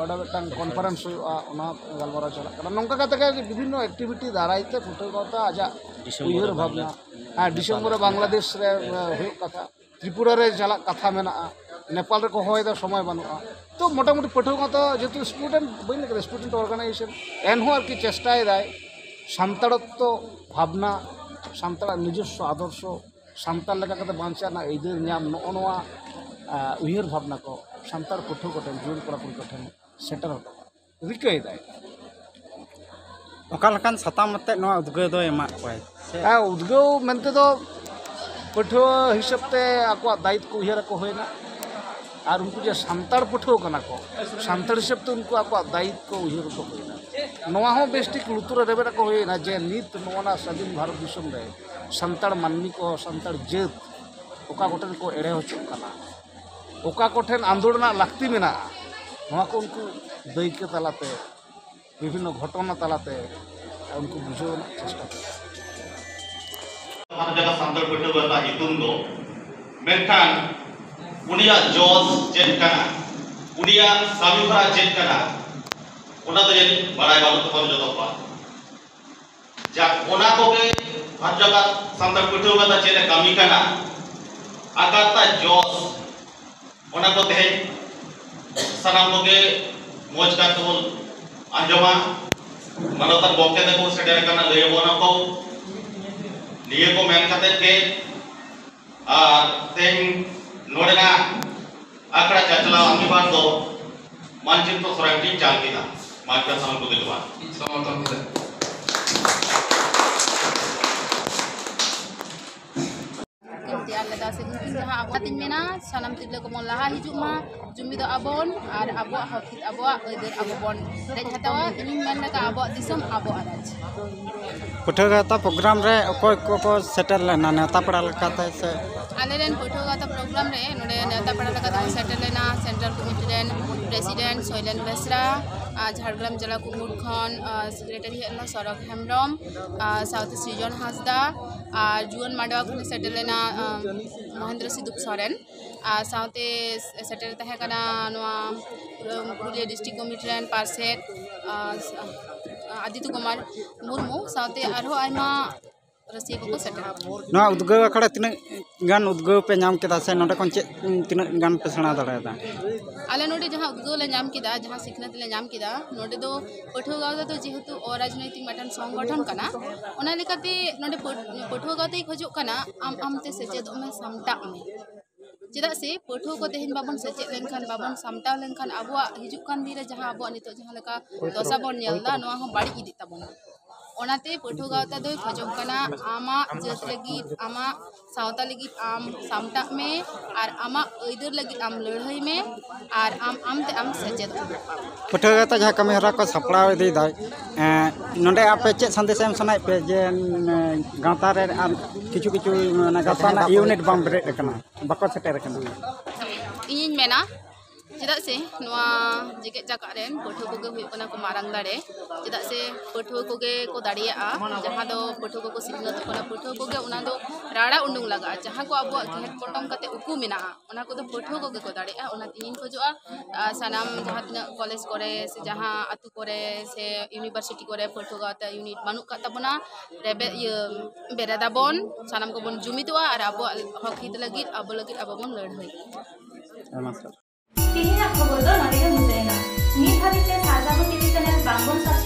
ᱚᱸᱰᱮ ᱢᱤᱫᱴᱟᱝ ᱠᱚᱱᱯᱷᱟᱨᱮᱱᱥ ᱦᱩᱭᱩᱜᱼᱟ, ᱚᱱᱟ ᱜᱟᱞᱢᱟᱨᱟᱣ ᱪᱟᱞᱟᱜ ᱠᱟᱱᱟ᱾ ᱱᱚᱝᱠᱟ ᱠᱟᱛᱮ ᱜᱮ ᱵᱤᱵᱷᱤᱱᱱᱚ ᱮᱠᱴᱤᱵᱷᱤᱴᱤ ᱫᱟᱨᱟᱭ ᱛᱮ ᱯᱟᱹᱴᱷᱩᱣᱟᱹ ᱠᱚ ᱟᱡᱟᱜ ᱩᱭᱦᱟᱹᱨ ᱵᱷᱟᱵᱽᱱᱟ, ᱦᱮᱸ, ᱰᱤᱥᱮᱢᱵᱚᱨ ᱨᱮ ᱵᱟᱝᱞᱟᱫᱮᱥ ᱨᱮ ᱦᱩᱭᱩᱜ ᱠᱟᱛᱷᱟ, ᱛᱨᱤᱯᱩᱨᱟ ᱨᱮ ᱪᱟᱞᱟᱜ ᱠᱟᱛᱷᱟ ᱢᱮᱱᱟᱜᱼᱟ, ᱱᱮᱯᱟᱞ ᱨᱮᱠᱚ ᱦᱚᱦᱚᱭᱮᱫᱟ, ᱥᱚᱢᱚᱭ ᱵᱟᱹᱱᱩᱜᱼᱟ᱾ ᱛᱚ ᱢᱚᱴᱟᱢᱩᱴᱤ ᱯᱟᱹᱴᱷᱩᱣᱟᱹ ᱠᱚ ᱛᱚ ᱡᱮᱦᱮᱛᱩ ᱥᱴᱩᱰᱮᱱᱴ, ᱵᱟᱹᱧ ᱞᱟᱹᱭ ᱠᱮᱫᱟ ᱥᱴᱩᱰᱮᱱᱴ ᱚᱨᱜᱟᱱᱟᱭᱡᱮᱥᱚᱱ, ᱮᱱᱦᱚᱸ ᱟᱨᱠᱤ ᱪᱮᱥᱴᱟᱭᱮᱫᱟᱭ ᱥᱟᱱᱛᱟᱲᱚᱛᱛᱚ ᱵᱷᱟᱵᱽᱱᱟ, ᱥᱟᱱᱛᱟᱲᱟᱜ ᱱᱤᱡᱚᱥᱥᱚ ᱟᱫᱚᱨᱥᱚ, ᱥᱟᱱᱛᱟᱲ ᱞᱮᱠᱟ ᱠᱟᱛᱮ ᱵᱟᱧᱪᱟᱜ ᱨᱮᱱᱟᱜ ᱟᱹᱭᱫᱟᱹᱨ ᱧᱟᱢ, ᱱᱚᱜᱼᱚ ᱱᱚᱣᱟ ᱩᱭᱦᱟᱹᱨ ᱵᱷᱟᱵᱽᱱᱟ ᱠᱚ ᱥᱟᱱᱛᱟᱲ ᱯᱟᱹᱴᱷᱩᱣᱟᱹ ᱠᱚᱴᱷᱮᱱ, ᱡᱩᱣᱟᱹᱱ ᱠᱚᱲᱟ ᱠᱩᱲᱤ ᱠᱚᱴᱷᱮᱱ ᱥᱮᱴᱮᱨ ᱦᱚᱴᱚ ᱠᱟᱜ ᱨᱤᱠᱟᱹᱭᱮᱫᱟᱭ᱾ ᱚᱠᱟ ᱞᱮᱠᱟᱱ ᱥᱟᱛᱟᱢ ᱟᱛᱮᱫ ᱱᱚᱣᱟ ᱩᱫᱽᱜᱟᱹᱣ ᱫᱚᱭ ᱮᱢᱟᱜ ᱠᱚᱣᱟᱭ? ᱦᱮᱸ, ᱩᱫᱽᱜᱟᱹᱣ ᱢᱮᱱᱛᱮ ᱫᱚ ᱯᱟᱹᱴᱷᱩᱣᱟᱹ ᱦᱤᱥᱟᱹᱵ ᱛᱮ ᱟᱠᱚᱣᱟᱜ ᱫᱟᱭᱤᱛ ᱠᱚ ᱩᱭᱦᱟᱹᱨ ᱟᱠᱚ ᱦᱩᱭᱱᱟ, ᱟᱨ ᱩᱱᱠᱩ ᱡᱮ ᱥᱟᱱᱛᱟᱲ ᱯᱟᱹᱴᱷᱩᱣᱟᱹ ᱠᱟᱱᱟ ᱠᱚ, ᱥᱟᱱᱛᱟᱲ ᱦᱤᱥᱟᱹᱵ ᱛᱮ ᱩᱱᱠᱩ ᱟᱠᱚᱣᱟᱜ ᱫᱟᱭᱤᱛ ᱠᱚ ᱩᱭᱦᱟᱹᱨ ᱟᱠᱚ ᱦᱩᱭᱱᱟ᱾ ᱱᱚᱣᱟ ᱦᱚᱸ ᱵᱮᱥ ᱴᱷᱤᱠ ᱞᱩᱛᱩᱨ ᱨᱮ ᱨᱮᱵᱮᱫ ᱟᱠᱚ ᱦᱩᱭᱱᱟ ᱡᱮ ᱱᱤᱛ ᱱᱚᱣᱟ ᱥᱟᱹᱫᱷᱤᱱ ᱵᱷᱟᱨᱚᱛ ᱫᱤᱥᱚᱢ ᱨᱮ ᱥᱟᱱᱛᱟᱲ ᱢᱟᱹᱱᱢᱤ ᱠᱚ, ᱥᱟᱱᱛᱟᱲ ᱡᱟᱹᱛ ᱚᱠᱟ ᱠᱚᱴᱷᱮᱱ ᱠᱚ ᱮᱲᱮ ᱦᱚᱪᱚᱜ ᱠᱟᱱᱟ, ᱚᱠᱟ ᱠᱚᱴᱷᱮᱱ ᱟᱸᱫᱳᱲ ᱨᱮᱱᱟᱜ ᱞᱟᱹᱠᱛᱤ ᱢᱮᱱᱟᱜᱼᱟ, ᱱᱚᱣᱟ ᱠᱚ ᱩᱱᱠᱩ ᱫᱟᱹᱭᱠᱟᱹ ᱛᱟᱞᱟᱛᱮ, ᱵᱤᱵᱷᱤᱱᱱᱚ ᱜᱷᱚᱴᱚᱱᱟ ᱛᱟᱞᱟᱛᱮ ᱩᱱᱠᱩ ᱵᱩᱡᱷᱟᱹᱣ ᱨᱮᱱᱟᱜ ᱪᱮᱥᱴᱟ ᱠᱚ᱾ ᱟᱨ ᱡᱟᱦᱟᱸ ᱥᱟᱱᱛᱟᱲ ᱯᱟᱹᱴᱷᱩᱣᱟᱹ ᱨᱮᱱᱟᱜ ᱧᱩᱛᱩᱢ ᱫᱚ, ᱢᱮᱱᱠᱷᱟᱱ ᱩᱱᱤᱭᱟᱜ ᱡᱚᱥ ᱪᱮᱫ ᱠᱟᱱᱟ, ᱩᱱᱤᱭᱟᱜ ᱠᱟᱹᱢᱤ ᱦᱚᱨᱟ ᱪᱮᱫ ᱠᱟᱱᱟ, ᱚᱱᱟ ᱫᱚ ᱡᱟᱹᱱᱤᱡ ᱵᱟᱲᱟᱭ ᱵᱟᱹᱱᱩᱜ ᱛᱟᱵᱚᱱᱟ ᱡᱚᱛᱚ ᱠᱚᱣᱟᱜ᱾ ᱡᱟᱠ, ᱚᱱᱟ ᱠᱚᱜᱮ ᱵᱷᱟᱨᱚᱛ ᱡᱟᱠᱟᱛ ᱥᱟᱱᱛᱟᱲ ᱯᱟᱹᱴᱷᱩᱣᱟᱹ ᱜᱟᱶᱛᱟ ᱪᱮᱫ ᱮ ᱠᱟᱹᱢᱤ ᱠᱟᱱᱟ, ᱟᱠᱟᱛᱟ ᱡᱚᱥ, ᱚᱱᱟ ᱠᱚ ᱛᱮᱦᱮᱧ ᱥᱟᱱᱟᱢ ᱠᱚᱜᱮ ᱢᱚᱡᱽ ᱠᱟᱨ ᱛᱮᱵᱚᱱ ᱟᱸᱡᱚᱢᱟ᱾ ᱢᱟᱱᱚᱛᱟᱱ ᱜᱚᱢᱠᱮ ᱛᱟᱠᱚ ᱥᱮᱴᱮᱨ ᱟᱠᱟᱱᱟ, ᱞᱟᱹᱭ ᱟᱵᱚᱱᱟ ᱠᱚ᱾ ᱱᱤᱭᱟᱹ ᱠᱚ ᱢᱮᱱ ᱠᱟᱛᱮ ᱜᱮ ᱟᱨ ᱛᱮᱦᱮᱧ ᱱᱚᱰᱮᱱᱟᱜ ᱟᱠᱷᱲᱟ ᱪᱟᱪᱞᱟᱣ ᱟᱸᱜᱤᱵᱷᱟᱨ ᱫᱚ ᱢᱟᱱᱪᱤᱛᱨᱚ ᱥᱚᱨᱮᱱ ᱴᱷᱮᱱ ᱪᱟᱞ ᱠᱮᱫᱟ᱾ ᱢᱟᱱᱪᱤᱛᱨᱚ ᱥᱚᱨᱮᱱ ᱠᱚ ᱫᱮᱡᱚᱜᱼᱟ᱾ ᱤᱧ ᱥᱚᱢᱚᱨᱛᱷᱚᱱ ᱠᱮᱫᱟ᱾ ᱤᱧ ᱛᱮᱭᱟᱨ ᱞᱮᱫᱟ ᱥᱮ ᱤᱧ ᱡᱟᱦᱟᱸ ᱟᱵᱚᱣᱟᱜ ᱤᱧ ᱢᱮᱱᱟ, ᱥᱟᱱᱟᱢ ᱛᱤᱨᱞᱟᱹ ᱠᱚᱵᱚᱱ ᱞᱟᱦᱟ ᱦᱤᱡᱩᱜ ᱢᱟ, ᱡᱩᱢᱤᱫᱚᱜ ᱟᱵᱚᱱ ᱟᱨ ᱟᱵᱚᱣᱟᱜ ᱦᱚᱠ ᱦᱤᱛ, ᱟᱵᱚᱣᱟᱜ ᱟᱹᱭᱫᱟᱹᱨ ᱟᱵᱚ ᱵᱚᱱ ᱨᱮᱡ ᱦᱟᱛᱟᱣᱟ᱾ ᱤᱧᱤᱧ ᱢᱮᱱ ᱞᱮᱠᱟ ᱟᱵᱚᱣᱟᱜ ᱫᱤᱥᱚᱢ ᱟᱵᱚᱣᱟᱜ ᱨᱟᱡᱽ᱾ ᱯᱟᱹᱴᱷᱩᱣᱟᱹ ᱜᱟᱶᱛᱟ ᱯᱨᱳᱜᱨᱟᱢ ᱨᱮ ᱚᱠᱚᱭ ᱠᱚᱠᱚ ᱥᱮᱴᱮᱨ ᱞᱮᱱᱟ ᱱᱮᱣᱛᱟ ᱯᱮᱲᱟ ᱞᱮᱠᱟᱛᱮ ᱥᱮ? ᱟᱞᱮ ᱨᱮᱱ ᱯᱟᱹᱴᱷᱩᱣᱟᱹ ᱜᱟᱶᱛᱟ ᱯᱨᱳᱜᱨᱟᱢ ᱨᱮ ᱱᱚᱰᱮ ᱱᱮᱣᱛᱟ ᱯᱮᱲᱟ ᱞᱮᱠᱟᱛᱮ ᱠᱚ ᱥᱮᱴᱮᱨ ᱞᱮᱱᱟ ᱥᱮᱱᱴᱨᱟᱞ ᱠᱚᱢᱤᱴᱤ ᱨᱮᱱ ᱯᱨᱮᱥᱤᱰᱮᱱᱴ ᱥᱚᱭᱞᱮᱱ ᱵᱮᱥᱨᱟ, ᱟᱨ ᱡᱷᱟᱲᱜᱨᱟᱢ ᱡᱮᱞᱟ ᱠᱩᱢᱩᱴ ᱠᱷᱚᱱ ᱥᱮᱠᱨᱮᱴᱟᱨᱤ ᱦᱮᱡ ᱞᱮᱱᱟ ᱥᱚᱨᱚᱜᱽ ᱦᱮᱢᱵᱨᱚᱢ, ᱟᱨ ᱥᱟᱶᱛᱮ ᱥᱨᱤᱡᱚᱱ ᱦᱟᱸᱥᱫᱟ, ᱟᱨ ᱡᱩᱣᱟᱹᱱ ᱢᱟᱰᱣᱟ ᱠᱷᱚᱱ ᱥᱮᱴᱮᱨ ᱞᱮᱱᱟ ᱢᱚᱦᱮᱱᱫᱨᱚ ᱥᱤᱫᱩᱯ ᱥᱚᱨᱮᱱ, ᱟᱨ ᱥᱟᱶᱛᱮ ᱥᱮᱴᱮᱨ ᱛᱟᱦᱮᱸ ᱠᱟᱱᱟ ᱱᱚᱣᱟ ᱯᱩᱨᱩᱞᱤᱭᱟᱹ ᱰᱤᱥᱴᱨᱤᱠᱴ ᱠᱚᱢᱤᱴᱤ ᱨᱮᱱ ᱯᱟᱨᱥᱮᱛ, ᱟᱨ ᱟᱫᱤᱛᱭᱚ ᱠᱩᱢᱟᱨ ᱢᱩᱨᱢᱩ, ᱥᱟᱶᱛᱮ ᱟᱨᱦᱚᱸ ᱟᱭᱢᱟ ᱨᱟᱹᱥᱤᱭᱟᱹ ᱠᱚᱠᱚ ᱥᱮᱴᱮᱨ ᱟᱠᱟᱱᱟ᱾ ᱱᱚᱣᱟ ᱩᱫᱽᱜᱟᱹᱣ ᱟᱠᱷᱲᱟ ᱛᱤᱱᱟᱹᱜ ᱜᱟᱱ ᱩᱫᱽᱜᱟᱹᱣ ᱯᱮ ᱧᱟᱢ ᱠᱮᱫᱟ ᱥᱮ ᱱᱚᱰᱮ ᱠᱷᱚᱱ ᱪᱮᱫ ᱛᱤᱱᱟᱹᱜ ᱜᱟᱱ ᱯᱮ ᱥᱮᱬᱟ ᱫᱟᱲᱮᱭᱟᱫᱟ? ᱟᱞᱮ ᱱᱚᱰᱮ ᱡᱟᱦᱟᱸ ᱩᱫᱽᱜᱟᱹᱣ ᱞᱮ ᱧᱟᱢ ᱠᱮᱫᱟ, ᱡᱟᱦᱟᱸ ᱥᱤᱠᱷᱱᱟᱹᱛ ᱞᱮ ᱧᱟᱢ ᱠᱮᱫᱟ, ᱱᱚᱰᱮ ᱫᱚ ᱯᱟᱹᱴᱷᱩᱣᱟᱹ ᱜᱟᱶᱛᱟ ᱫᱚ ᱡᱮᱦᱮᱛᱩ ᱚᱨᱟᱡᱽᱱᱳᱭᱛᱤᱠ ᱢᱤᱫᱴᱟᱝ ᱥᱚᱝᱜᱚᱴᱷᱚᱱ ᱠᱟᱱᱟ, ᱚᱱᱟ ᱞᱮᱠᱟᱛᱮ ᱱᱚᱰᱮ ᱯᱟᱹᱴ-, ᱯᱟᱹᱴᱷᱩᱣᱟᱹ ᱜᱟᱶᱛᱟᱭ ᱠᱷᱚᱡᱚᱜ ᱠᱟᱱᱟ ᱟᱢ ᱟᱢᱛᱮ ᱥᱮᱪᱮᱫᱚᱜ ᱢᱮ, ᱥᱟᱢᱴᱟᱜ ᱢᱮ᱾ ᱪᱮᱫᱟᱜ ᱥᱮ ᱯᱟᱹᱴᱷᱩᱣᱟᱹ ᱠᱚ ᱛᱮᱦᱮᱧ ᱵᱟᱵᱚᱱ ᱥᱮᱪᱮᱫ ᱞᱮᱱᱠᱷᱟᱱ, ᱵᱟᱵᱚᱱ ᱥᱟᱢᱴᱟᱣ ᱞᱮᱱᱠᱷᱟᱱ, ᱟᱵᱚᱣᱟᱜ ᱦᱤᱡᱩᱜ ᱠᱟᱱ ᱫᱤᱱ ᱨᱮ ᱡᱟᱦᱟᱸ ᱟᱵᱚᱣᱟᱜ ᱱᱤᱛᱚᱜ ᱡᱟᱦᱟᱸ ᱞᱮᱠᱟ ᱫᱚᱥᱟ ᱵᱚᱱ ᱧᱮᱞ ᱮᱫᱟ, ᱱᱚᱣᱟ ᱦᱚᱸ ᱵᱟᱹᱲᱤᱡ ᱤᱫᱤᱜ ᱛᱟᱵᱚᱱᱟ᱾ ᱚᱱᱟᱛᱮ ᱯᱟᱹᱴᱷᱩᱣᱟᱹ ᱜᱟᱶᱛᱟ ᱫᱚᱭ ᱠᱷᱚᱡᱚᱜ ᱠᱟᱱᱟ ᱟᱢᱟᱜ ᱡᱟᱹᱛ ᱞᱟᱹᱜᱤᱫ, ᱟᱢᱟᱜ ᱥᱟᱶᱛᱟ ᱞᱟᱹᱜᱤᱫ ᱟᱢ ᱥᱟᱢᱴᱟᱜ ᱢᱮ ᱟᱨ ᱟᱢᱟᱜ ᱟᱹᱭᱫᱟᱹᱨ ᱞᱟᱹᱜᱤᱫ ᱟᱢ ᱞᱟᱹᱲᱦᱟᱹᱭ ᱢᱮ ᱟᱨ ᱟᱢ ᱟᱢᱛᱮ ᱟᱢ ᱥᱮᱪᱮᱫᱚᱜ ᱢᱮ᱾ ᱯᱟᱹᱴᱷᱩᱣᱟᱹ ᱜᱟᱶᱛᱟ ᱡᱟᱦᱟᱸ ᱠᱟᱹᱢᱤ ᱦᱚᱨᱟ ᱠᱚ ᱥᱟᱯᱲᱟᱣ ᱤᱫᱤᱭᱮᱫᱟ, ᱮᱸ, ᱱᱚᱰᱮ ᱟᱯᱮ ᱪᱮᱫ ᱥᱟᱸᱫᱮᱥ ᱮᱢ ᱥᱟᱱᱟᱭᱮᱫ ᱯᱮ ᱡᱮ, ᱮᱸ, ᱜᱟᱶᱛᱟ ᱨᱮ ᱟᱨ ᱠᱤᱪᱷᱩ ᱠᱤᱪᱷᱩ ᱚᱱᱟ ᱜᱟᱶᱛᱟ ᱨᱮᱱᱟᱜ ᱤᱭᱩᱱᱤᱴ ᱵᱟᱝ ᱵᱮᱨᱮᱫ ᱟᱠᱟᱱᱟ, ᱵᱟᱠᱚ ᱥᱮᱴᱮᱨ ᱟᱠᱟᱱᱟ? ᱤᱧᱤᱧ ᱢᱮᱱᱟ, ᱪᱮᱫᱟᱜ ᱥᱮ ᱱᱚᱣᱟ ᱡᱮᱜᱮᱛ ᱡᱟᱠᱟᱛ ᱨᱮᱱ ᱯᱟᱹᱴᱷᱩᱣᱟᱹ ᱠᱚᱜᱮ ᱦᱩᱭᱩᱜ ᱠᱟᱱᱟ ᱠᱚ ᱢᱟᱨᱟᱝ ᱫᱟᱲᱮ᱾ ᱪᱮᱫᱟᱜ ᱥᱮ ᱯᱟᱹᱴᱷᱩᱣᱟᱹ ᱠᱚᱜᱮ ᱠᱚ ᱫᱟᱲᱮᱭᱟᱜᱼᱟ, ᱡᱟᱦᱟᱸ ᱫᱚ ᱯᱟᱹᱴᱷᱩᱣᱟᱹ ᱠᱚᱠᱚ ᱥᱤᱠᱷᱱᱟᱹᱛᱚᱜ ᱠᱟᱱᱟ, ᱯᱟᱹᱴᱷᱩᱣᱟᱹ ᱠᱚᱜᱮ ᱚᱱᱟ ᱫᱚ ᱨᱟᱲᱟ ᱩᱰᱩᱝ ᱞᱟᱜᱟᱜᱼᱟ᱾ ᱡᱟᱦᱟᱸ ᱠᱚ ᱟᱵᱚᱣᱟᱜ ᱜᱷᱮᱸᱴ ᱯᱚᱴᱚᱢ ᱠᱟᱛᱮ ᱩᱠᱩ ᱢᱮᱱᱟᱜᱼᱟ, ᱚᱱᱟ ᱠᱚᱫᱚ ᱯᱟᱹᱴᱷᱩᱣᱟᱹ ᱠᱚᱜᱮ ᱠᱚ ᱫᱟᱲᱮᱭᱟᱜᱼᱟ᱾ ᱚᱱᱟᱛᱮ ᱤᱧᱤᱧ ᱠᱷᱚᱡᱚᱜᱼᱟ, ᱟᱨ ᱥᱟᱱᱟᱢ ᱡᱟᱦᱟᱸ ᱛᱤᱱᱟᱹᱜ ᱠᱚᱞᱮᱡᱽ ᱠᱚᱨᱮ ᱥᱮ ᱡᱟᱦᱟᱸ ᱟᱹᱛᱩ ᱠᱚᱨᱮ ᱥᱮ ᱤᱭᱩᱱᱤᱵᱷᱟᱨᱥᱤᱴᱤ ᱠᱚᱨᱮ ᱯᱟᱹᱴᱷᱩᱣᱟᱹ ᱜᱟᱶᱛᱟ ᱭᱩᱱᱤᱴ ᱵᱟᱹᱱᱩᱜ ᱠᱟᱜ ᱛᱟᱵᱚᱱᱟ, ᱨᱮᱵᱮᱫ ᱤᱭᱟᱹ ᱵᱮᱨᱮᱫᱟᱵᱚᱱ, ᱥᱟᱱᱟᱢ ᱠᱚᱵᱚᱱ ᱡᱩᱢᱤᱫᱚᱜᱼᱟ ᱟᱨ ᱟᱵᱚᱣᱟᱜ ᱦᱚᱠ ᱦᱤᱛ ᱞᱟᱹᱜᱤᱫ, ᱟᱵᱚ ᱞᱟᱹᱜᱤᱫ ᱟᱵᱚ ᱵᱚᱱ ᱞᱟᱹᱲᱦᱟᱹᱭᱟ᱾ ᱛᱮᱦᱮᱧᱟᱜ ᱠᱷᱚᱵᱚᱨ ᱫᱚ ᱱᱚᱰᱮ ᱜᱮ ᱢᱩᱪᱟᱹᱫ ᱮᱱᱟ᱾ ᱱᱤᱛ ᱦᱟᱹᱵᱤᱡ ᱛᱮ ᱥᱟᱨᱡᱟᱵᱚ ᱴᱤᱵᱷᱤ ᱪᱮᱱᱮᱞ ᱵᱟᱝᱵᱚᱱ subscribe